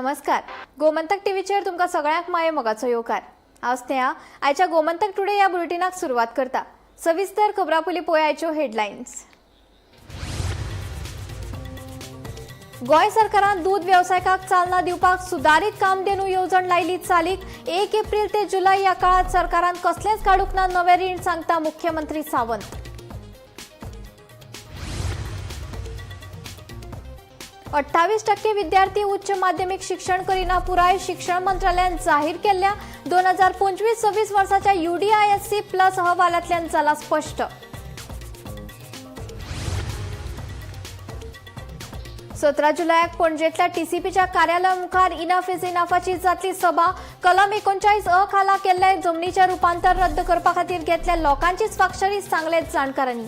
नमस्कार. गोमंतक टीव्हीचेर तुमकां सगळ्यांक माये मोगाचो येवकार. हांव स्नेहा, आयच्या गोमंतक टुडे ह्या बुलेटिनाक सुरवात करता. सविस्तर खबरां पयलीं पळोवया आयच्यो हेडलायन्स. गोंय सरकारान दूद वेवसायिकांक चालना दिवपाक सुदारीत कामधेनू येवजण लायली चालीक. 1 एप्रील ते जुलय ह्या काळात सरकारान कसलेंच काडूंक ना नवें रीण, सांगता मुख्यमंत्री सावंत. 28% विद्यार्थी उच्च माध्यमिक शिक्षण करिना पुराय. शिक्षण मंत्रालयान जाहीर केल्ल्या 2025-26 वर्साच्या UDISC plus अहवालांतल्यान जाला स्पश्ट. 17 जुलयाक पणजेंतल्या टीसीपीच्या कार्यालया मुखार इनफ is इनफाची जातली सभा. कलम 39 अ खाला केल्ले जमनीचें रुपांतर रद्द करपा खातीर घेतल्या लोकांची स्वाक्षरी, सांगले जाणकारांनी.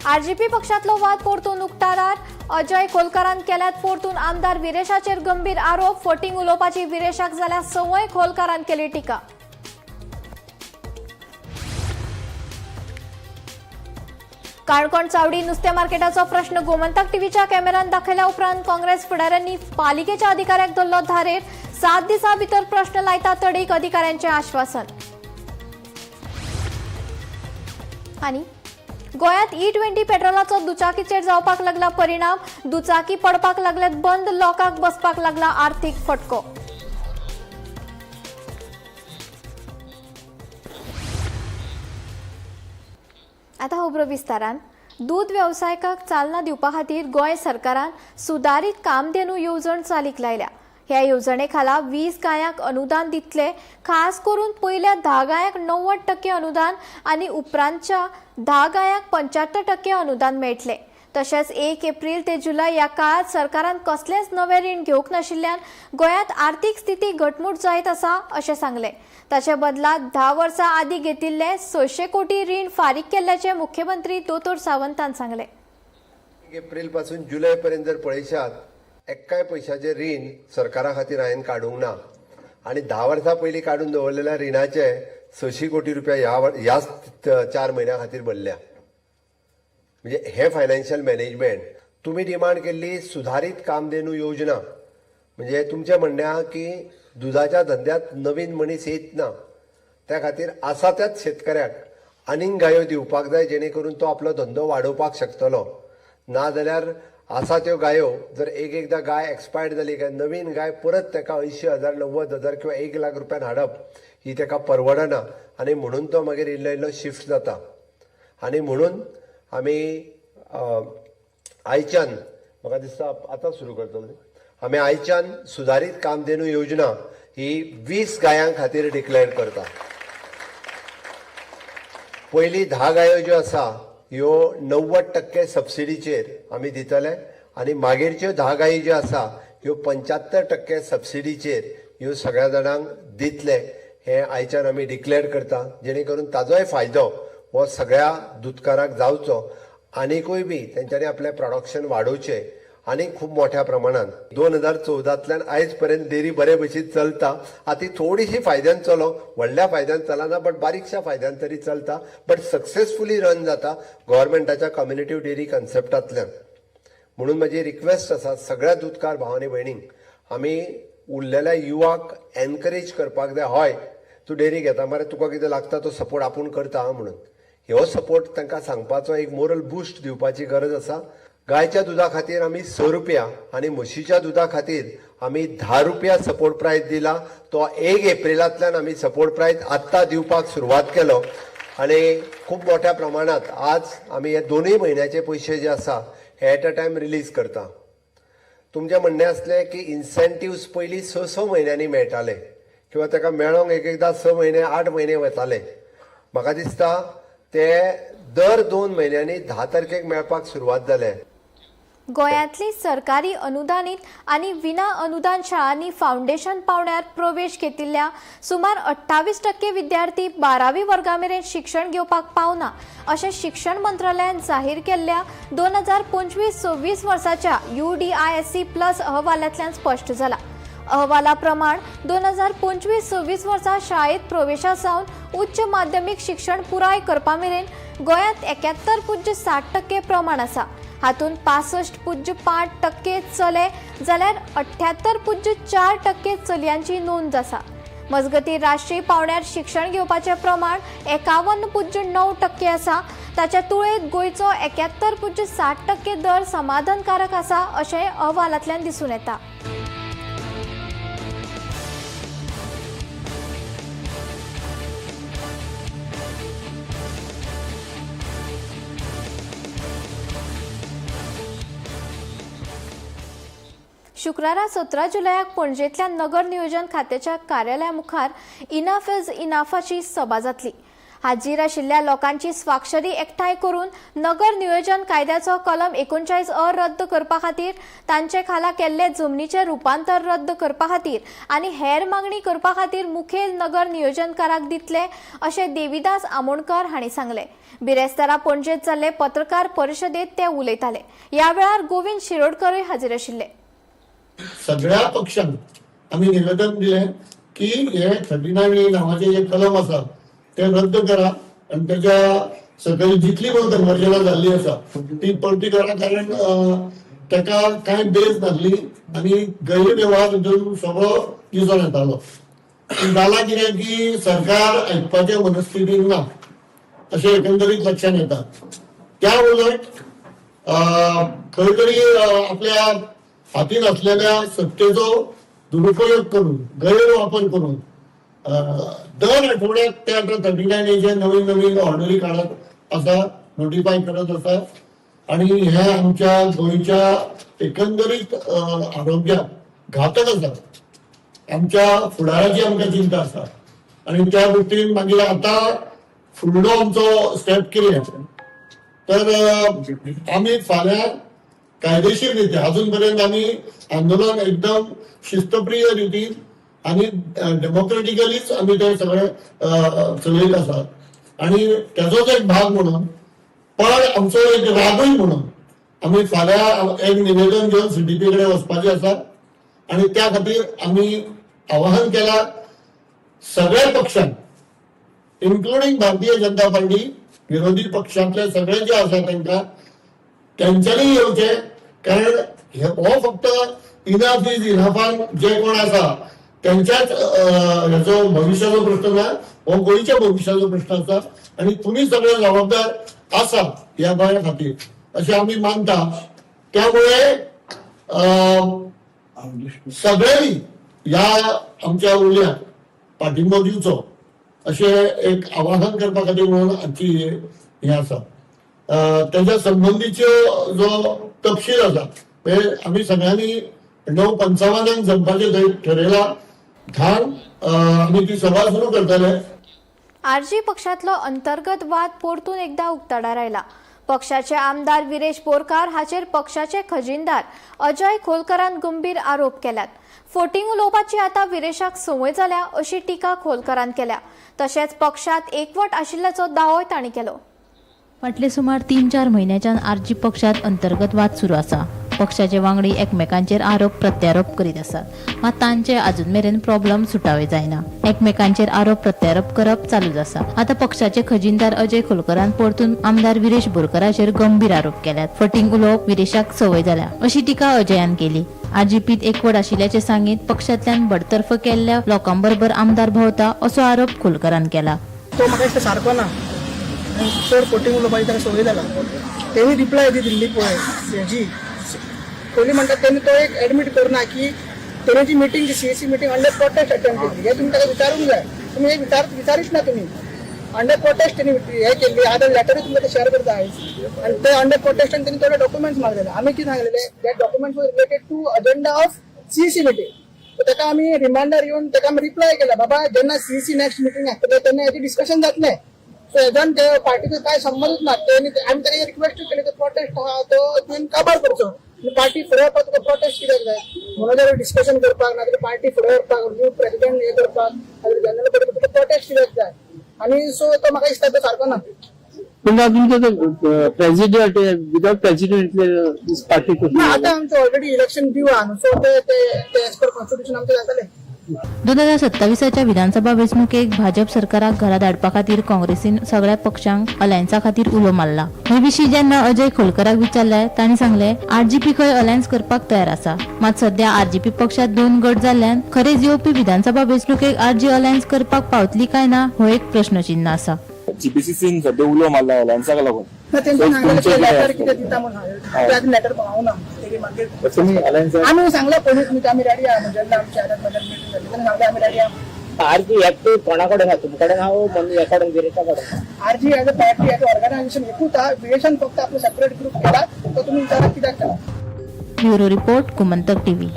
आरजीपी पक्षातलो वाद परतून उक्ताडार. अजय खोलकारान केल्यात परतून आमदार विरेशाचेर गंभीर आरोप. फटींग उलोवपाची विरेशाक जाल्यार संवय, खोलकारान केली टिका. काणकोण चावडी नुस्त्या मार्केटाचो प्रश्न गोमंतक टीव्हीच्या कॅमेऱ्यान दाखयल्या उपरांत काँग्रेस फुडाऱ्यांनी पालिकेच्या अधिकाऱ्याक धरलो धारेर. 7 दिसां भितर प्रश्न लायता तडीक, अधिकाऱ्यांचें आश्वासन. आनी गोंयांत E20 पेट्रोलाचो दुचाकीचेर जावपाक लागला परिणाम. दुचाकी पडपाक लागल्यात बंद, लोकांक बसपाक लागला आर्थीक फटको. आतां खबरो विस्तारान. दूद वेवसायिकांक चालना दिवपा खातीर गोंय सरकारान सुदारीत कामधेनू येवजण चालीक लायल्या. ह्या येवजणे खाला 20 गायांक अनुदान दितले. खास करून पयल्या 10 गायांक 90% अनुदान आनी उपरांतच्या 10 गायांक 75% अनुदान मेळटले. तशेंच 1 एप्रील ते जुलय ह्या काळात सरकारान कसलेंच नवें रीण घेवंक नाशिल्ल्यान गोंयांत आर्थीक स्थिती घटमूट जायत आसा अशें सांगलें. ताचे बदला 10 वर्सां आदीं घेतिल्लें 600 कोटी रीण फारीक केल्ल्याचें मुख्यमंत्री दोतोर सावंतान सांगलें. 1 एप्रील पासून जुलय पर्यंत जर पळयशात, एक्काय पयशाचें रीण सरकारा खातीर हांवें काडूंक ना आनी 10 वर्सां पयलीं काडून दवरलेल्या रिणाचे 600 कोटी रुपया ह्या 4 म्हयन्या खातीर भरल्या. म्हणजे हे फायनान्शियल मॅनेजमेंट. तुमी डिमांड केल्ली सुधारीत कामधेनू योजना, म्हणजे तुमचें म्हणणें आहा की दुदाच्या धंद्यांत नवीन मनीस येत ना, त्या खातीर आसा त्याच शेतकऱ्याक आनीक गायो दिवपाक जाय, जेणे करून तो आपलो धंदो वाडोवपाक शकतलो. ना जाल्यार आसा त्यो गायो जर एक एकदां गाय एक्सपायर्ड जाली काय नवीन गाय परत ताका 80,000 90,000 किंवा 1 लाख रुपयान हाडप ही ताका परवडना आनी म्हणून तो मागीर इल्लो इल्लो शिफ्ट जाता. आनी म्हणून आमी आयच्यान, म्हाका दिसता आतां सुरू करतले, आमी आयच्यान सुदारीत कामधेनू योजना ही 20 गायां खातीर डिक्लेअर करता. पयली 10 गायो ज्यो आसा ह्यो 90% सबसिडीचेर आमी दितले आनी मागीरच्यो 10 गायी ज्यो आसा ह्यो 75% सबसिडीचेर ह्यो सगळ्या जाणांक दितले. हें आयच्यान आमी डिक्लेअर करता, जेणे करून ताजोय फायदो हो सगळ्या दुदकाराक जावचो आनीकूय बी तेंच्यांनी आपलें प्रोडक्शन वाडोवचें आनी खूब मोठ्या प्रमाणान. 2014तल्यान आयज पर्यंत डेअरी बरे भशेन चलता. आतां थोडीशी फायद्यान चलो, व्हडल्या फायद्यान चलना, बट बारीकशा फायद्यान तरी चलता, बट सक्सेसफुली रन जाता गव्हर्मेंटाच्या कम्युनिटी डेअरी कन्सेप्टांतल्यान. म्हणून म्हजी रिक्वेस्ट आसा सगळ्या दुदकार भाव आनी भयणींक, आमी उरलेल्या युवाक एनकरेज करपाक जाय. हय, तूं डेअरी घेता मरे, तुका कितें लागता तो सपोर्ट आपूण करता म्हणून ह्यो सपोर्ट तांकां सांगपाचो, एक मोरल बुस्ट दिवपाची गरज आसा. गायच्या दुदा खातीर आमी 6 रुपया आनी म्हशीच्या दुदा खातीर आमी 10 रुपया सपोर्ट प्रायस दिला. तो 1 एप्रिलांतल्यान आमी सपोर्ट प्रायस आत्तां दिवपाक सुरवात केलो आनी खूब मोठ्या प्रमाणांत आज आमी हे 2 म्हयन्याचे पयशे जे आसा हे एट अ टायम रिलीज करता. तुमचें म्हणणें आसलें की इन्सेंटिव्स पयलीं 6-6 म्हयन्यांनी मेळटाले किंवा ताका मेळोंक एक एकदां 6 म्हयने 8 म्हयने वताले. म्हाका दिसता ते दर 2 म्हयन्यांनी 10 तारखेक मेळपाक सुरवात जाले. गोंयांतली सरकारी अनुदानीत आनी विना अनुदान शाळांनी फावंडेशन पावंड्यार प्रवेश घेतिल्ल्या सुमार 28% विद्यार्थी 12वी वर्गा मेरेन शिक्षण घेवपाक पावना अशें शिक्षण मंत्रालयान जाहीर केल्ल्या 2025-26 वर्साच्या UDISC plus अहवालांतल्यान स्पश्ट जाला. अहवाला प्रमाण 2025-26 वर्सा शाळेत प्रवेशा सावन उच्च माध्यमीक शिक्षण पुराय करपा मेरेन गोंयांत 71.60% प्रमाण आसा. हातूंत 65.5% चले जाल्यार 78.4% चलयांची नोंद आसा. मजगतीं राष्ट्रीय पावंड्यार शिक्षण घेवपाचें प्रमाण 51.9% आसा. ताच्या तुळेंत गोंयचो 71.7% दर समाधानकारक आसा अशें अहवालांतल्यान दिसून येता. शुक्रारा 17 जुलयाक पणजेंतल्या नगर नियोजन खात्याच्या कार्यालया मुखार इनफ is इनाफाची सभा जातली. हाजीर आशिल्ल्या लोकांची स्वाक्षरी एकठांय करून नगर नियोजन कायद्याचो कलम 39 अ रद्द करपा खातीर, तांचे खाला केल्ले जमनीचें रुपांतर रद्द करपा खातीर आनी हेर मागणी करपा खातीर मुखेल नगर नियोजनकाराक दितले अशें देविदास आमोणकर हांणी सांगलें. बिरेस्तारा पणजेंत जाल्ले पत्रकार परिशदेंत ते उलयताले. ह्या वेळार गोविंद शिरोडकरूय हाजीर आशिल्ले. सगळ्या पक्षांक आमी निवेदन दिलें की हे 39 नांवाचें जे कलम आसा ते रद्द करा आनी तेच्या सकयल जितली पण कन्वर्जनां जाल्ली आसा ती परती करा, कारण तेका कांय बेज नासली आनी गैरवेव्हार हितून सगळो दिसून येतालो. जालां कितें की सरकार आयकपाचे मनस्थितीन ना अशें एकंदरीत लक्षात येता. त्या उलट खंय तरी आपल्या हातीन असलेल्या सत्तेचो दुरुपयोग करून, गैरवापर करून दर आठवड्याक ते आतां 39 जे नवीन नवीन ऑर्डरी काडत आसा, नोटिफाय करत आसा आनी हे आमच्या गोंयच्या एकंदरीत आरोग्याक घातक आसा. आमच्या फुडाराची आमकां चिंता आसा आनी त्या दृश्टीन मागीर आतां फुडलो आमचो स्टेप कितें तर आमी फाल्यां कायदेशीर रित्या, अजून पर्यंत आमी आंदोलन एकदम शिस्तप्रिय रितीन आनी डेमोक्रेटिकलीच आमी ते सगळे चलयत आसात आनी तेजोच एक भाग म्हणून, पण आमचो एक रागूय म्हणून आमी फाल्यां एक निवेदन घेवन सीडीपी कडेन वचपाचें आसा आनी त्या खातीर आमी आवाहन केलां सगळ्या पक्षांक, इन्क्लुडींग भारतीय जनता पार्टी, विरोधी पक्षांतले सगळे जे आसा तांकां तेंच्यांनी येवचें, कारण हो फक्त इनाफ is इनाफान जे कोण आसा त्यांच्याच हेचो भविश्याचो प्रश्न ना, हो गोंयच्या भविश्याचो प्रश्न आसा आनी तुमी सगळे जबाबदार आसा ह्या गोंया खातीर अशें आमी मानता. त्यामुळे सगळ्यांनी ह्या आमच्या उल्याक पाठिंबो दिवचो अशें एक आवाहन करपा खातीर म्हणून आजची हें आसा. तेच्या संबंदीच्यो जो तपशील आसा ते आमी सगळ्यांनी 9:55 जमपाचें थंय ठरयलां. 10 आमी ती सभा सुरू करतले. आरजी पक्षांतलो अंतर्गत वाद परतून एकदा उक्ताडार आयला. पक्षाचे आमदार विरेश बोरकार हाचेर पक्षाचे खजिनदार अजय खोलकरान गंभीर आरोप केल्यात. फोटिंग उलोवपाची आतां विरेशाक संवय जाल्या अशी टिका खोलकरान केल्या. तशेंच पक्षांत एकवट आशिल्ल्याचो दावोय तांणी केलो. फाटले सुमार 3-4 म्हयन्याच्यान आरजी पक्षांत अंतर्गत वाद सुरू आसा. पक्षाचे वांगडी एकमेकांचेर आरोप प्रत्यारोप करीत आसात, मात तांचे अजून मेरेन प्रॉब्लम सुटावे जायना. एकमेकांचेर आरोप प्रत्यारोप करप चालूच आसा. आतां पक्षाचे खजिनदार अजय खोलकरान परतून आमदार विरेश बोरकराचेर गंभीर आरोप केल्यात. फटींग उलोवप विरेशाक संवय जाल्या अशी टिका अजयान केली. आरजीपीत एकवट आशिल्ल्याचें सांगीत पक्षांतल्यान बडतर्फ केल्ल्या लोकांबरोबर आमदार भोंवता असो आरोप खोलकरान केला. तो म्हाका दिसता सारको ना, चड फोटींग उलोवपाची ताका संवय जाला. तेणी रिप्लाय दी दिल्ली पळय हेजी, पयलीं म्हणटा तेणी तो एक एडमीट करना की तेणी जी मिटींग, जी CAC meeting under protest attend केली, हे तुमी ताका विचारूंक जाय. तुमी हे विचारीच ना. तुमी अंडर प्रोटेस्ट तेणी हे केल्ली. आतां लेटरूय तुमकां ते शेअर करता आयज. आनी ते अंडर प्रोटेस्ट आनी तेणी थोडे डॉक्युमेंट्स मागलेले. आमी कितें सांगलेले, that documents was related to agenda of CAC meeting. ताका आमी रिमांडर येवन ताका आमी रिप्लाय केला, बाबा जेन्ना सीएसी नेक्स्ट मिटींग आसतले तेन्ना हेजें डिस्कशन जातलें. सो हेजान ते पार्टीचो काय संबंदच ना. तेणी आमी ताका रिक्वेस्ट केली, तो प्रोटेस्ट आहा तो तुवें काबार करचो आनी पार्टी फुडें वचपाक तुका प्रोटेस्ट कित्याक जाय? म्हणून जाल्यार डिस्कशन करपाक, नाजाल्यार पार्टी फुडें व्हरपाक, न्यू प्रेसिडेंट हे करपाक, नाजाल्यार जनरल बॉडी तुका प्रोटेस्ट कित्याक जाय? आनी सो तो म्हाका दिसता तो सारको ना. पूण तुमचं प्रेसिडेंट, विदाउट प्रेसिडेंट पार्टी ना, आतां आमचें ऑलरेडी इलेक्शन ड्यू आहा न्हू, सो ते ते एज पर कॉन्स्टिट्युशन आमचें जातलें. 2027च्या विधानसभा वेंचणुकेक भाजप सरकाराक घरा धाडपा खातीर काँग्रेसीन सगळ्या पक्षांक अलायन्सा खातीर उलो मारला. हे विशीं जेन्ना अजय खोलकराक विचारले तांणी सांगले, आरजीपी खंय अलायन्स करपाक तयार आसा, मात सध्या आरजीपी पक्षात दोन गट जाल्ल्यान खरेंच येवपी विधानसभा वेंचणुकेक आरजी अलायन्स करपाक पावतली काय ना हो एक प्रश्नचिन्ह आसा. जीपीसीसीन सध्या उलो मारला अलायन्साक लागून. ना, तेंचे So, सांगलें तुमचें ते कितें लेटर आसतलें? कितें दिता म्हणून सांगलें. ते अजून लेटर पावना तेगे मागीर. तुमी अलायन्साक आमी सांगला पयलींच न्ही की आमी रेडी आहा. जेन्ना आमची आदान प्रदान मिटींग जाली तेन्ना सांगलें आमी रेडी आहा. आरजी एकटू कोणा कडेन आहा? तुमचे कडेन आहा वो हेका कडेन, गिरीशा कडेन आहा? RG as a party, as a organisation एकूच आहा. विएशन फक्त आपलो सेपरेट ग्रुप केला, तो तुमी विचारा कित्याक केला. Bureau report, Gomantak TV.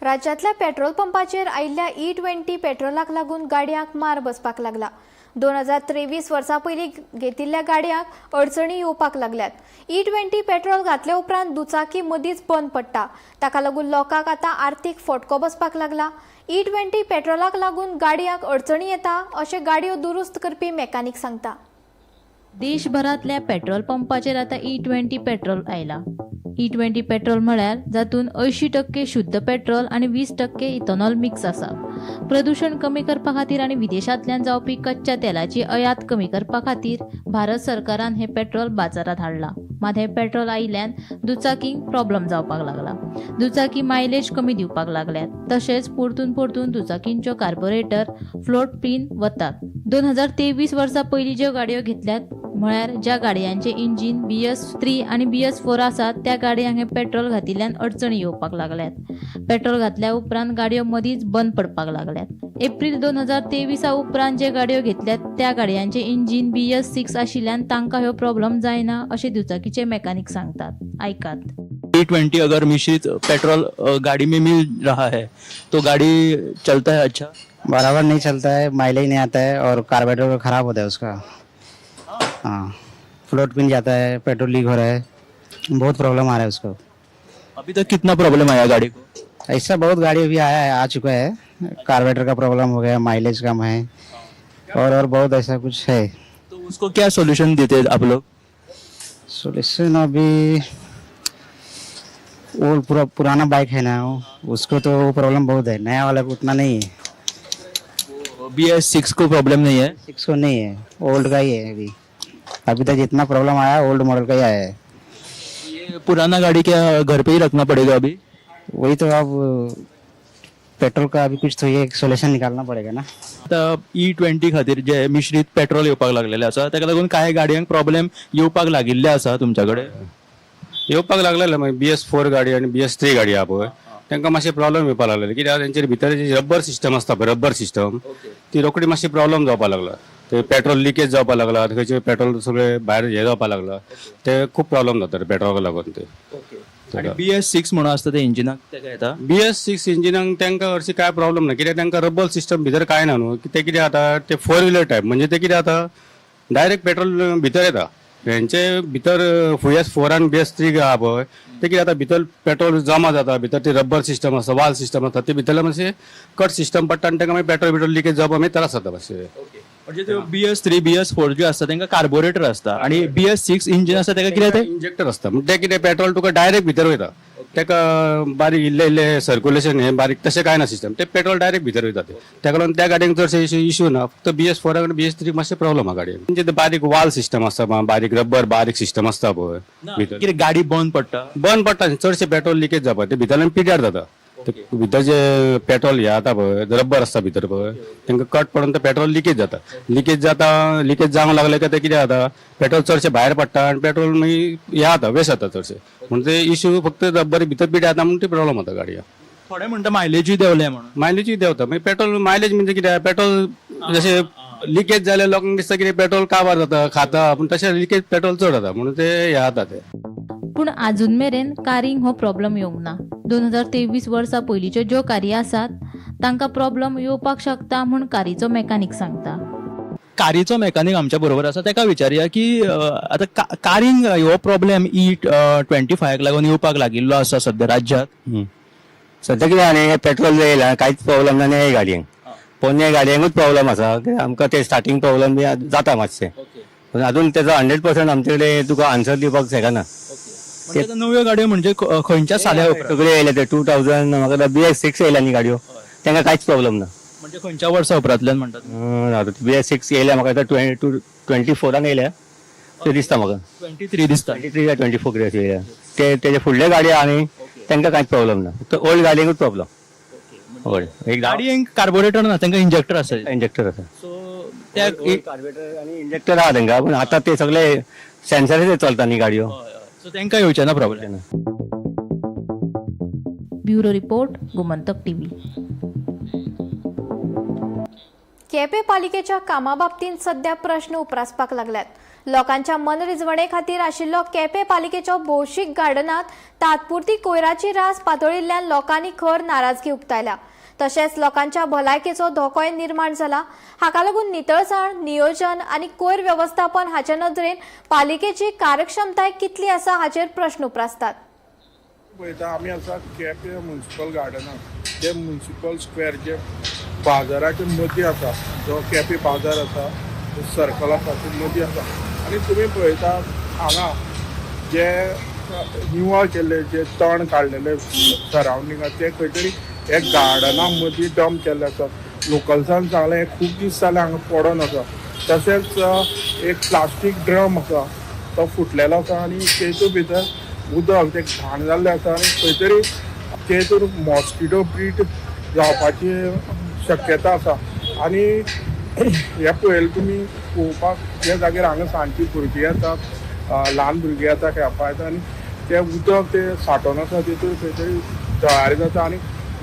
राज्यांतल्या पेट्रोल पंपाचेर आयिल्ल्या ई 20 पेट्रोलाक लागून गाडयांक मार बसपाक लागला. 2023 वर्सा पयलीं घेतिल्ल्या गाडयांक अडचणी येवपाक लागल्यात. ई 20 पेट्रोल घातले उपरांत दुचाकी मदींच बंद पडटा. ताका लागून लोकांक आतां आर्थीक फटको बसपाक लागला. ई 20 पेट्रोलाक लागून गाडयांक अडचणी येता अशें गाडयो दुरुस्त करपी मेकानीक सांगता. देशभरांतल्या पेट्रोल पंपाचेर आतां ई 20 पेट्रोल आयला. ई 20 पेट्रोल म्हळ्यार जातून 80% शुद्ध पेट्रोल आनी 20% इथेनॉल मिक्स आसा. प्रदूशण कमी करपा खातीर आनी विदेशांतल्यान जावपी कच्च्या तेलाची आयात कमी करपा खातीर भारत सरकारान हें पेट्रोल बाजारांत हाडलां. मात हें पेट्रोल आयिल्ल्यान दुचाकींक प्रॉब्लम जावपाक लागला. दुचाकी मायलेज कमी दिवपाक लागल्यात. तशेंच परतून परतून दुचाकींच्यो कार्बोरेटर फ्लोट पिन वतात. 2023 वर्सा पयलीं ज्यो गाडयो घेतल्यात, म्हळ्यार ज्या गाडयांचे इंजीन बीएस 3 आनी बीएस 4 आसात, त्या गाडयांक हें पेट्रोल घातिल्ल्यान अडचणी येवपाक लागल्यात. पेट्रोल घातल्या उपरांत गाडयो मदींच बंद पडपाक लागल्यात. एप्रील 2023 उपरांत जे गाडयो घेतल्यात त्या गाडयांचे इंजीन बीएस 6 आशिल्ल्यान तांकां ह्यो प्रॉब्लम जायना अशें दुचाकीचे मेकानीक सांगतात. आयकात. ई 20 अगर मिश्रित पेट्रोल गाड़ी में मिल रहा है तो गाड़ी चलता है अच्छा? बराबर नहीं चलता है, माइलेज नहीं आता है और कार्बोरेटर खराब होता है उसका. हाँ, फ्लोट पिन जाता है, पेट्रोल लीक हो रहा है, बहुत प्रॉब्लम आ रहा है उसको. अभी तक कितना प्रॉब्लम आया गाड़ी को? ऐसा बहुत गाड़ी अभी आया है, आ चुका है. कार्बोरेटर का प्रॉब्लम हो गया, माइलेज कम है और बहुत ऐसा कुछ है. तो उसको क्या सॉल्यूशन देते हैं आप लोग? सोल्यूशन अभी वो पूरा पुराना बाइक है ना वो, उसको तो वो प्रॉब्लम बहुत है, नया वाला को उतना नहीं है. बीएस 6 को प्रॉब्लम नहीं है? 6 को नहीं है, ओल्ड का ही है अभी. अभी तक जितना प्रॉब्लम आया, ओल्ड मॉडल का ही आया है. ये पुराना गाड़ी क्या घर पे ही रखना पड़ेगा अभी? वही तो, अब पेट्रोल का अभी कुछ तो ये सोल्यूशन निकालना पड़ेगा ना. आतां ई 20 खातीर जे मिश्रीत पेट्रोल येवपाक लागलेलें आसा, ताका लागून कांय गाडयांक प्रॉब्लेम येवपाक लागिल्ले आसा तुमच्या कडेन? येवपाक लागलेले. मागीर बीएस 4 गाडी आनी बीएस 3 गाडी आहा पळय, तांकां मातशे प्रॉब्लेम येवपाक लागलेले. कित्याक तेंचे भितर जी रब्बर सिस्टम आसता पळय, रब्बर सिस्टम ती रोखडी मातशी प्रॉब्लेम जावपाक लागला. ते पेट्रोल लिकेज जावपाक लागला, खंयचे पेट्रोल सगळे भायर हे जावपाक लागला. ते खूब प्रॉब्लेम जाता पेट्रोलाक लागून ते. आनी बीएस 6 म्हणून आसता ते इंजिनाक तेका येता? बीएस 6 इंजिनाक तांकां हरशीं कांय प्रॉब्लेम ना, कित्याक तांकां रब्बर सिस्टम भितर कांय ना न्हू. ते कितें जाता, ते फोर व्हिलर टायप, म्हणजे ते कितें जाता, डायरेक्ट पेट्रोल भितर येता. हेंचे भितर बीएस 4 आनी बीएस 3 आहा पळय, ते कितें जाता, भितर पेट्रोल जमा जाता, भितर ती रब्बर सिस्टम आसता, वाल सिस्टम आसता, ते भितरले मातशें कट सिस्टम पडटा आनी तांकां मागीर पेट्रोल बिट्रोल लिकेज जावपाक मागीर त्रास जाता मातशे. म्हणजे त्यो बीएस 3 बीएस 4 ज्यो आसता तांकां कार्बोरेटर आसता आनी बीएस 6 इंजीन आसता ताका कितें ते? इंजेक्टर आसता. म्हणजे ते कितें, पेट्रोल तुका डायरेक्ट भितर वयता. ताका बारीक इल्लें इल्लें सर्क्युलेशन हे बारीक तशें कांय ना सिस्टम. ते पेट्रोल डायरेक्ट भितर वयता. ते ताका लागून त्या गाडयेक चडशे इश्यू ना. फक्त बीएस 4 आनी बीएस 3 मातशें प्रॉब्लम आहा गाडयेक. म्हणजे ते बारीक वाल सिस्टम आसता, बारीक रब्बर बारीक सिस्टम आसता पळय भितर. कितें गाडी बंद पडटा? बंद पडटा, चडशें पेट्रोल लिकेज जावपा ते भितरल्यान पिड्यार जाता. ते भितर जे पेट्रोल हे जाता पळय, रब्बर आसता भितर पळय, तांकां कट पडून ते पेट्रोल लिकेज जाता. लिकेज जाता, लिकेज जावंक लागले काय ते कितें जाता, पेट्रोल चडशें भायर पडटा आनी पेट्रोल मागीर हे जाता, वेस्ट जाता चडशें. म्हणून ते इश्यू फक्त रब्बर भितर पिड्यार जाता म्हणून ते प्रॉब्लम जाता गाडयेक. थोडे म्हणटा मायलेजूय देंवले म्हणून. मायलेजूय देंवता. मागीर पेट्रोल मायलेज म्हणजे कितें, पेट्रोल जशें लिकेज जाल्यार लोकांक दिसता कितें पेट्रोल काबार जाता, खाता, पूण तशें लिकेज पेट्रोल चड जाता म्हणून ते हे जाता ते. पूण आजून मेरेन कारींक हो प्रॉब्लम येवंक ना. 2023 वर्सा पयलींच्यो ज्यो कारी आसात तांकां प्रॉब्लम येवपाक शकता म्हूण कारीचो मेकानीक सांगता. कारीचो मेकानीक आमच्या बरोबर आसा, ताका विचारया की आतां कारींक हो प्रॉब्लेम ई 25 लागून येवपाक लागिल्लो आसा सद्या राज्यात. सद्या कितें जालें, हें पेट्रोल येयलां, कांयच प्रॉब्लम ना ह्या गाडयेंक. पोन्न्या गाडयांकूच प्रॉब्लम आसा. कित्याक आमकां ते स्टार्टींग प्रॉब्लम बी जाता मातशें, पूण अजून तेजो 100% आमचे कडेन तुका आन्सर दिवपाक शकना. म्हणजे आतां नव्यो गाडयो म्हणजे खंयच्या साल्या उपरांत? सगळे येयले ते 2000 म्हाका BS6 येयल्या न्ही गाडयो, तांकां कांयच प्रॉब्लम ना. म्हणजे खंयच्या वर्सा उपरांतल्यान म्हणटात? BS6 येयल्या म्हाका 24 येयल्या ते दिसता म्हाका. 23 दिसता. 23 या 24 कितें अशें येयल्या ते. तेजे फुडले गाडयो आहा न्ही तांकां कांयच प्रॉब्लम ना, फक्त ओल्ड गाडयांकूच प्रॉब्लम. हय, एक गाडयेंक कार्बोरेटर ना, तांकां इंजेक्टर आसा. इंजेक्टर आसा. सो त्या कार्बोरेटर आनी इंजेक्टर आहा तांकां, पूण आतां ते सगळे सेन्सराचेर चलता न्ही गाडयो. सो तांकां येवचे ना problem. Bureau report, Gomantak TV. Quepem पालिकेच्या कामा बाबतींत सध्या प्रश्न उप्रासपाक लागल्यात. लोकांच्या मनरिजवणे खातीर आशिल्लो केपें पालिकेचो भौशीक गार्डनांत तात्पुरती कोयराची रास पातळिल्ल्यान लोकांनी खर नाराजगी उक्तायल्या. तशेंच लोकांच्या भलायकेचो धोकोय निर्माण जाला. हाका लागून नितळसाण, नियोजन आनी कोयर वेवस्थापन हाचे नदरेन पालिकेची कार्यक्षमताय कितली आसा हाचेर प्रश्न उप्रासतात. पळयता आमी आसा केपें म्युनिसिपल गार्डनाक, जे म्युनिसिपल स्क्वेअर जे बाजाराच्या मदीं आसा, जो केपें बाजार आसा, सर्कल आसा ते मदीं आसा. आनी तुमी पळयता हांगा जे निवळ केल्ले, जे तण काडलेले सरावंडिंगाक, ते खंय तरी हे गार्डना मदीं डंप केल्ले आसा. लोकल्सान सांगलें हें खूब दीस जाले हांगा पडोन आसा. तशेंच एक प्लास्टीक ड्रम आसा तो फुटलेलो आसा आनी तेतूंत भितर उदक तें घाण जाल्लें आसा आनी खंय तरी तेतूर मॉस्किटो ब्रीड जावपाची शक्यता आसा. आनी हें पळयलें तुमी पळोवपाक ज्या जाग्यार हांगा सांजची भुरगीं येतात, ल्हान भुरगीं येता खेळपाक येता आनी तें उदक तें सांठोवन आसा तेतूर खंय तरी जळारी जाता. आनी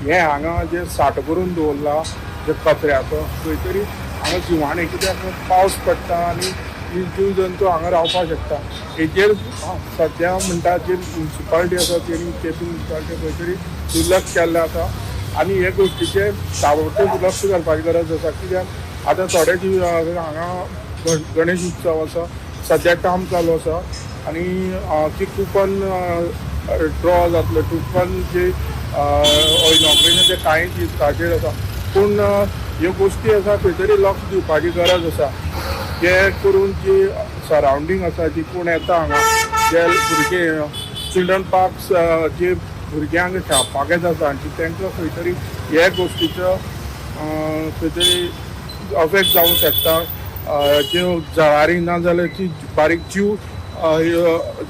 हें हांगा जें साठो करून दवरला जे कचऱ्याचो, खंय तरी हांगा जिवाणें, कित्याक पावस पडटा आनी ही जीव जंतू हांगा रावपाक शकता. हेजेर सद्या म्हणटा जी म्युनिसिपालिटी आसा तेणी केपें म्युनिसिपालिटी खंय तरी दुर्लक्ष केल्लें आसा आनी हे गोश्टीचेर ताबडतोब लक्ष घालपाची गरज आसा. कित्याक आतां थोडे दीस हांगा गणेश उत्सव आसा, सद्या काम चालू आसा आनी ती कुपन ड्रॉ जातले, कुपन जे इनॉग्रेशन ते कांय दिसाचेर आसा. पूण ह्यो गोश्टी आसा खंय तरी लक्ष दिवपाची गरज आसा, जे करून जी सरावंडींग आसा, जी कोण येता हांगा, जे भुरगे चिल्ड्रन पार्क्स जे भुरग्यांक खेळपाक येता सांजची, तांकां खंय तरी हे गोश्टीचो खंय तरी अफेक्ट जावंक शकता. ज्यो जळारी ना जाल्यार ती बारीक जीव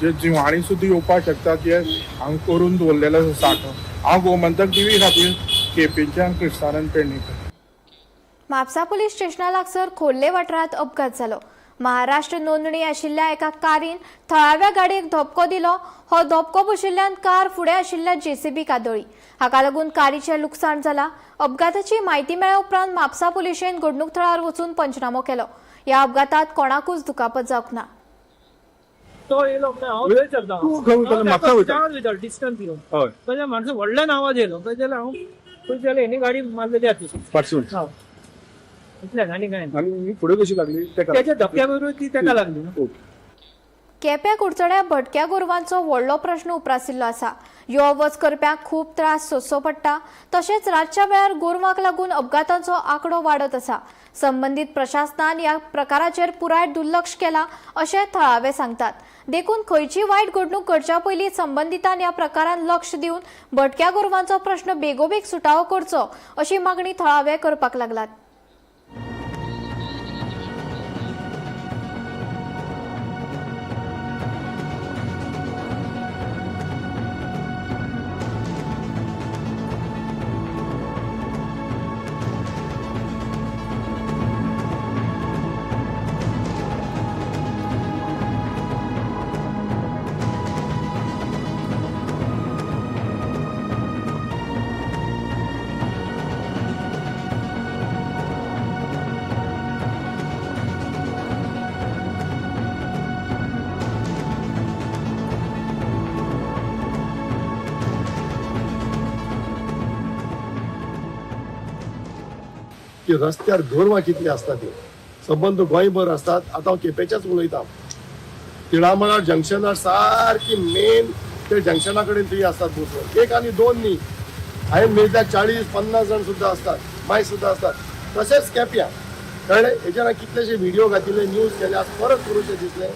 जे जिवाणी सुद्दां येवपाक शकता, जे हांगा करून दवरलेले आसा साठो. हांव गोमंतक टीव्ही खातीर केपेंच्यान क्रिस्तानंद पेडणेकर. म्हापसा पुलीस स्टेशना लागसर खोर्ले वाठारांत अपघात जालो. महाराष्ट्र नोंदणी आशिल्ल्या एका कारीन थळाव्या गाडयेक धपको दिलो. हो धपको बशिल्ल्यान कार फुडें आशिल्ल्या जेसीबी कादळी. हाका लागून कारीचें लुकसाण जाला. अपघाताची म्हायती मेळ्ळ्या उपरांत म्हापसा पुलिशेन घडणूक थळार वचून पंचनामो केलो. ह्या अपघातात कोणाकूच दुखापत जावंक ना. तो येयलो हांव थंय चलता, डिस्टन्स घेवन माणसं व्हडल्यान आवाज येयलो, पळय जाल्यार हांव पळय जाल्यार हेणी गाडी मारलेली आसा फाटसून. इतल्यान आनी काय ना. आनी फुडें कशी लागली त्याच्या धपक्या बरोबर ती ताका लागली. केप्या कुडचड्या भटक्या गोरवांचो व्हडलो प्रश्न उप्रासिल्लो आसा. यो वच करप्यांक खूब त्रास सोंसचो पडटा. तशेंच रातच्या वेळार गोरवांक लागून अपघातांचो आंकडो वाडत आसा. संबंदीत प्रशासनान ह्या प्रकाराचेर पुराय दुर्लक्ष केला अशें थळावे सांगतात. देखून खंयची वायट घडणूक घडच्या पयलीं संबंदितान ह्या प्रकारान लक्ष दिवन भटक्या गोरवांचो प्रश्न बेगोबेग सुटावो करचो अशी मागणी थळावे करपाक लागलात. की रस्त्यार गोरवां कितलीं आसता ती संबंद गोंयभर आसतात. आतां हांव केपेंच्याच उलयतां. तिळामळार जंक्शनार सारकी मेन ते जंक्शना कडेन ती आसतात बसून, एक आनी दोन न्ही, हांवें मेजल्यार 40-50 जाण सुद्दां आसतात, माय सुद्दां आसतात. तशेंच केप्यां कळ्ळें. हेजेर हांवें कितलेशे व्हिडियो घातिल्ले, न्यूज केले, आज परत करूंशें दिसलें.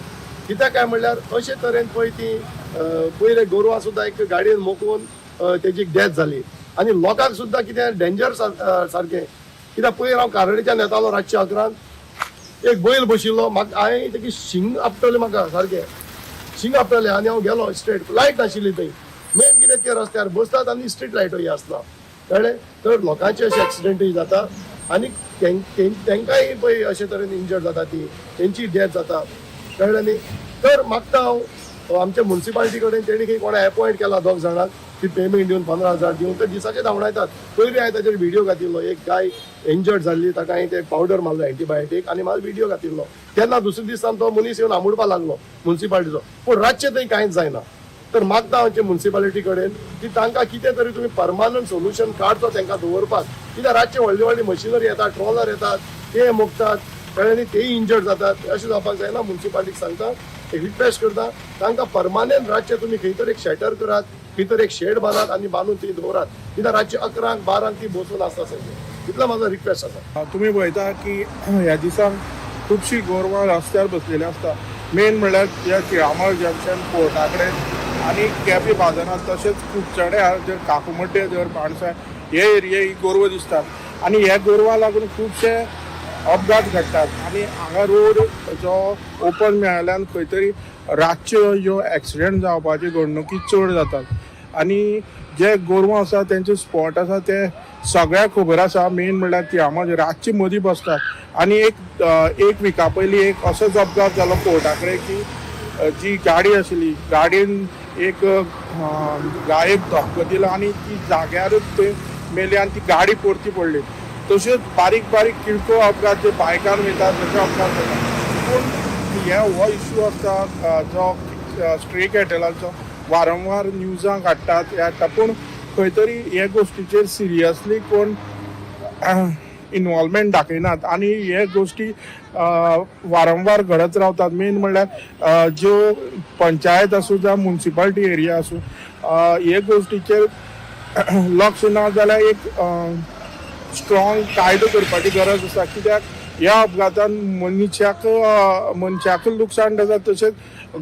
कित्याक काय म्हणल्यार अशे तरेन पळय ती पयर एक गोरवां सुद्दां एक गाडयेन मोखून तेजी डेथ जाली आनी लोकांक सुद्दां कितें डेंजर सारकें. कित्याक पयर हांव कारवारच्यान येतालो रातचे 11, एक बैल बशिल्लो. म्हाका हांवें तेकी शिंग आपटलें, म्हाका सारकें शिंग आपटलें आनी हांव गेलो स्ट्रेट. लायट नाशिल्ली थंय. मेन कितें, ते रस्त्यार बसतात आनी स्ट्रीट लायटूय आसना, कळ्ळें? तर लोकांचे अशे एक्सिडेंटूय जाता आनी तेंकांय पळय अशे तरेन इंजर्ड जाता, ती तेंची डेथ जाता, कळ्ळें न्ही? तर मागता हांव आमच्या मुन्सिपालिटी कडेन, तेणी खंय कोणा एपॉयंट केला दोग जाणांक ती पेमेंट दिवन, 15,000 दिवन ते दिसाचे धांवडायतात. पयलीं हांवें ताचेर व्हिडिओ घातिल्लो. एक गाय इंजर्ड जाल्ली, ताका हांवें ते पावडर मारलो एंटीबायोटीक आनी म्हाका व्हिडिओ घातिल्लो. तेन्ना दुसऱ्या दिसान तो मनीस येवन आमुडपा लागलो मुन्सिपालिटीचो, पूण रातचें थंय कांयच जायना. तर मागता आमचे मुन्सिपालिटी कडेन की तांकां कितें तरी तुमी परमानंट सोल्युशन काडचो तांकां दवरपाक, कित्याक रातचे व्हडली व्हडली मशिनरी येतात, ट्रॉलर येतात, ते मोगतात, कळ्ळें न्ही? तेय इंजर्ड जातात. अशें जावपाक जायना. मुन्सिपालिटीक सांगता, एक रिक्वेस्ट करता, तांकां परमानंट रातचे तुमी खंय तरी एक शटर करात, खंय तरी एक शेड बांदात आनी बांदून ती दवरात, कित्याक रातचे 11क 12क ती बसून आसता सगळी. इतलो म्हाजो रिक्वेस्ट आसा. तुमी पळयता की ह्या दिसांक खुबशीं गोरवां रस्त्यार बसलेली आसता. मेन म्हणल्यार ह्या तिळामळ जंक्शन कोर्टा कडेन आनी केपें बाजारांत, तशेंच कुडचड्यार जर काकुमड्डे जर बाणसाय हे एरिये ही गोरवां दिसतात आनी ह्या गोरवां लागून खुबशे अपघात घडटात. आनी हांगा रोड जो ओपन मेळ्ळ्यान खंय तरी रातच्यो ह्यो एक्सिडेंट जावपाच्यो घडणुकी चड जातात. आनी जे गोरवां आसा तेंचे स्पॉट आसा ते सगळ्याक खबर आसा. मेन म्हणल्यार तिळामळ रातचे मदीं बसतात. आनी एक एक विका पयलीं एक असोच अपघात जालो कोर्टा कडेन की जी गाडी आशिल्ली, गाडयेन एक गायेक धपको दिलो आनी ती जाग्यारूच थंय मेली आनी ती गाडी परती पडली. तश्योच बारीक बारीक किरकोळ अपघात जे बायकार वयतात तशे अपघात जाता. पूण हे हो इशू आसता जो स्ट्रे कॅटलाचो वारंवार न्यूजांक हाडटात, हे हाडटा, पूण खंय तरी हे गोश्टीचेर सिरियसली कोण इनवॉल्वमेंट दाखयनात आनी हे गोश्टी वारंवार घडत रावतात. मेन म्हणल्यार ज्यो पंचायत आसूं जावं मुन्सिपालिटी एरिया आसूं, हे गोश्टीचेर लक्ष ना जाल्यार एक स्ट्रॉंग कायदो करपाची गरज आसा, कित्याक ह्या अपघातान मनशाक मनशाक लुकसाण जाता, तशेंच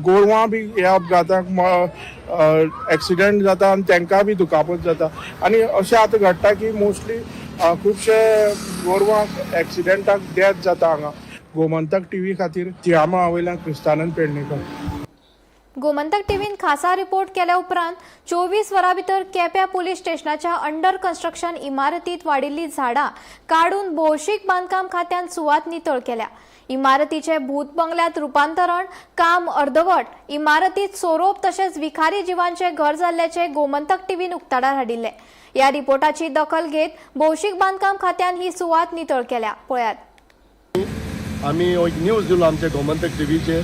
गोरवां बी ह्या अपघाताक एक्सिडेंट जाता आनी तांकां बी दुखापत जाता. आनी अशें आतां घडटा की मोस्टली खुबशे गोरवांक एक्सिडेंटाक डेथ जाता हांगा. गोमंतक टीव्ही खातीर तिळामळा वयल्यान क्रिस्तानंद पेडणेकर. गोमंतक टीव्हीन खासा रिपोर्ट केल्या उपरांत 24 वरां भितर केप्या पुलीस स्टेशनाच्या अंडर कन्स्ट्रक्शन इमारतीत वाडिल्ली झाडां काडून भौशीक बांदकाम खात्यान सुवात नितळ केल्या. इमारतीचे भूत बंगल्यात रुपांतरण काम अर्दवट, इमारतीत सोरोप तशेंच विखारी जिवांचे घर जाल्ल्याचे गोमंतक टीव्हीन उक्ताडार हाडिल्ले. ह्या रिपोर्टाची दखल घेत भौशीक बांदकाम खात्यान ही सुवात नितळ केल्या. पळयात. आमी हो एक न्यूज दिलो आमच्या गोमंतक टीव्हीचेर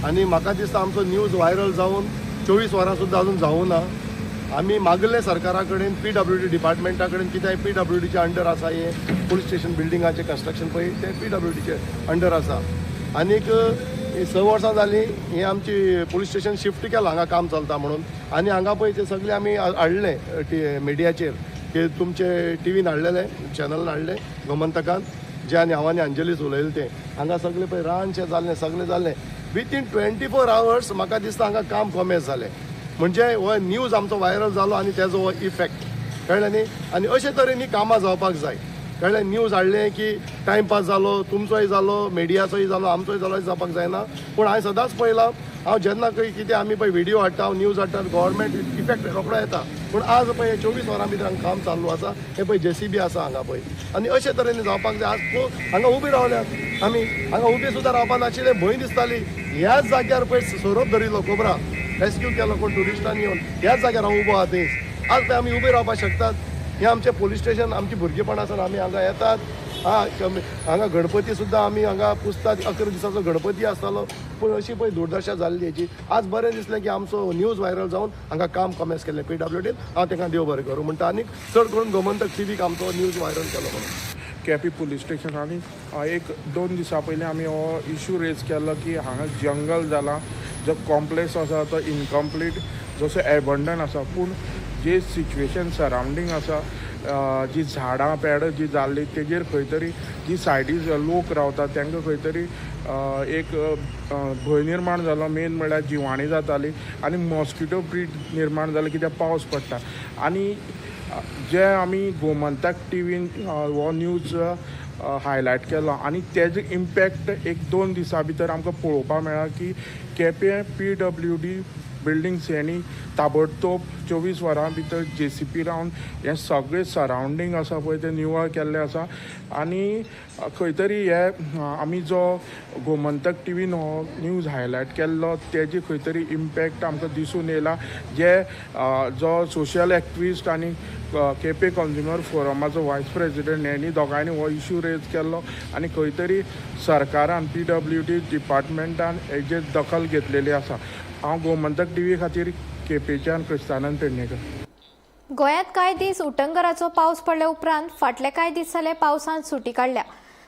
आनी म्हाका दिसता आमचो न्यूज व्हायरल जावन 24 वरां सुद्दां अजून जावूं ना. आमी मागले सरकारा कडेन, पीडब्ल्यूडी डिपार्टमेंटा कडेन, कित्याक पीडब्ल्यूडीच्या अंडर आसा हें पुलीस स्टेशन बिल्डिंगाचें कन्स्ट्रक्शन पळय, तें पीडब्ल्यूडीचे अंडर आसा. आनीक 6 वर्सां जालीं हें आमची पुलीस स्टेशन शिफ्ट केलां, हांगा काम चलता म्हणून. आनी हांगा पळय ते सगळे आमी हाडले मिडियाचेर की तुमचे टिवीन हाडलेले, चॅनलान हाडले गोमंतकान जे आनी हांव आनी अंजलीस उलयलें तें. हांगा सगळें पळय रानशें जाल्लें, सगळें जाल्लें. विथीन 24 आवर्स म्हाका दिसता हांगा काम कॉमेस जालें. म्हणजे हो न्यूज आमचो व्हायरल जालो आनी तेजो हो इफेक्ट, कळ्ळें न्ही? आनी अशे तरेन ही कामां जावपाक जाय, कळ्ळें? न्यूज हाडलें की टायमपास जालो, तुमचोय जालो, मिडियाचोय जालो, आमचोय जालो, अशें जावपाक जायना. पूण हांवें सदांच पळयलां, हांव जेन्ना खंय कितें आमी पळय व्हिडियो हाडटा, न्यूज हाडटा, गव्हर्मेंट इफेक्ट रोखडो येता. पूण आज पळय 24 वरां भितर हांगा काम चालू आसा. हे पळय जेसीबी आसा हांगा पळय. आनी अशे तरेन जावपाक जाय. आज हांगा उबी रावल्यात आमी, हांगा उबी सुद्दां रावपाक नाशिल्ले, भंय दिसताली. ह्याच जाग्यार पळय सोरोप धरिल्लो, कोबरा रेस्क्यू केलो कोण ट्युरिस्टांनी येवन. ह्याच जाग्यार हांव उबो आहा थंयच. आज पळय आमी उबे रावपाक शकतात. हें आमचें पुलीस स्टेशन, आमची भुरगेपणां सावन आमी हांगा येतात. हा, हांगा गणपती सुद्दां आमी हांगा पुजतात. 11 दिसाचो गणपती आसतालो, पूण अशी पळय दुर्दशा जाल्ली हेची. आज बरें दिसलें की आमचो न्यूज व्हायरल जावन हांगा काम कॉमेस केलें पीडब्ल्यूडीन. हांव तांकां देव बरें करूं म्हणटा आनी चड करून गोमंतक टीव्हीक आमचो न्यूज व्हायरल केलो म्हणून. केपी पुलीस स्टेशन आनी एक दोन दिसां पयलीं आमी हो इशू रेज केल्लो की हांगा जंगल जालां, जो कॉम्प्लेक्स आसा तो इनकम्प्लीट, जसो एबंडन आसा, पूण जे सिच्युएशन सरावंडींग आसा जी झाडां पेडां जी जाल्ली तेजेर खंय तरी जी सायडी लोक रावता तांकां खंय तरी एक भंय निर्माण जालो. मेन म्हणल्यार जिवाणी जाताली आनी मॉस्किटो ब्रीड निर्माण जालें कित्याक पावस पडटा. आनी जे आमी गोमंतक टिवीन हो न्यूज हायलायट केलो आनी तेजो इम्पॅक्ट 1-2 दिसां भितर आमकां पळोवपाक मेळ्ळा की केपें PWD बिल्डींग्स हेणी ताबडतोब 24 वरां भितर JCP रावन हें सगळें सरावंडींग आसा पळय तें निवळ केल्लें आसा. आनी खंय तरी हे आमी जो गोमंतक टिवीन हो न्यूज हायलायट केल्लो तेजी खंय तरी इम्पॅक्ट आमकां दिसून येयला. जे जो सोशल एक्टिविस्ट आनी केपें कंज्युमर फोरमाचो वायस प्रेजिडेंट हेणी दोगांयनी हो इशू रेज केल्लो आनी खंय तरी सरकारान PWD डिपार्टमेंटान हेजेर दखल घेतलेली आसा. हांव गोमंतक टिवी खातीर केपेंच्यान क्रिस्तानंद पेडणेकर. गोंयांत कांय दीस उटंगराचो पावस पडल्या उपरांत फाटले कांय दीस जाले पावसान सुटी काडल्या.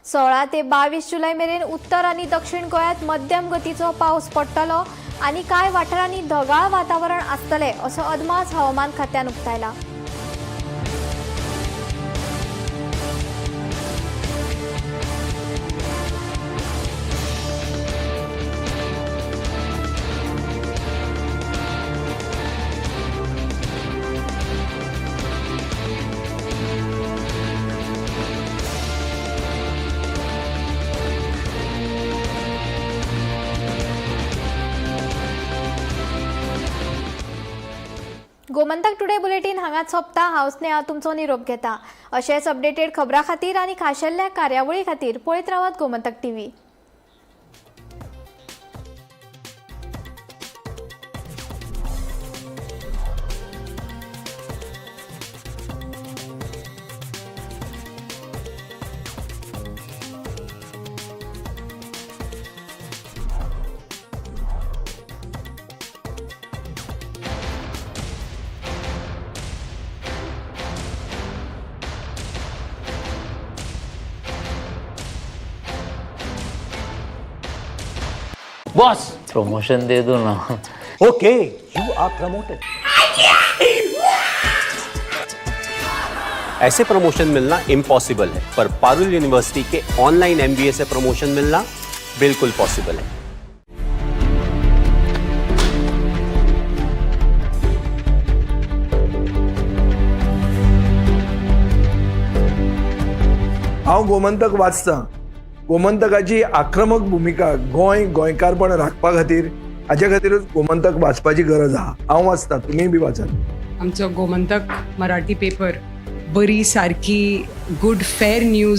16 ते 22 जुलय मेरेन उत्तर आनी दक्षिण गोंयांत मध्यम गतीचो पावस पडटलो आनी कांय वाठारांनी ढगाळ वातावरण आसतलें असो अदमास हवामान खात्यान उक्तायला. गोमंतक टुडे बुलेटीन हांगाच सोंपता. हांव स्नेहा तुमचो निरोप घेता. अशेंच अपडेटेड खबरां खातीर आनी खाशेल्ल्या कार्यावळी खातीर पळयत रावात गोमंतक टीव्ही. बॉस प्रमोशन दे दो ना. Okay, you are promoted. ऐसे प्रमोशन मिलना इम्पॉसिबल है, पर पारुल यूनिवर्सिटी के ऑनलाइन MBA से प्रमोशन मिलना बिल्कुल पॉसिबल है. हांव गोमंतक वाचतां. गोमंतकाची आक्रमक भुमिका गोंय गोंयकारपण राखपा खातीर हाजे खातीरूच गोमंतक वाचपाची गरज आहा. हांव वाचतां, तुमीय बी वाचात. आमचो गोमंतक मराठी पेपर बरी सारकी गुड फेर न्यूज.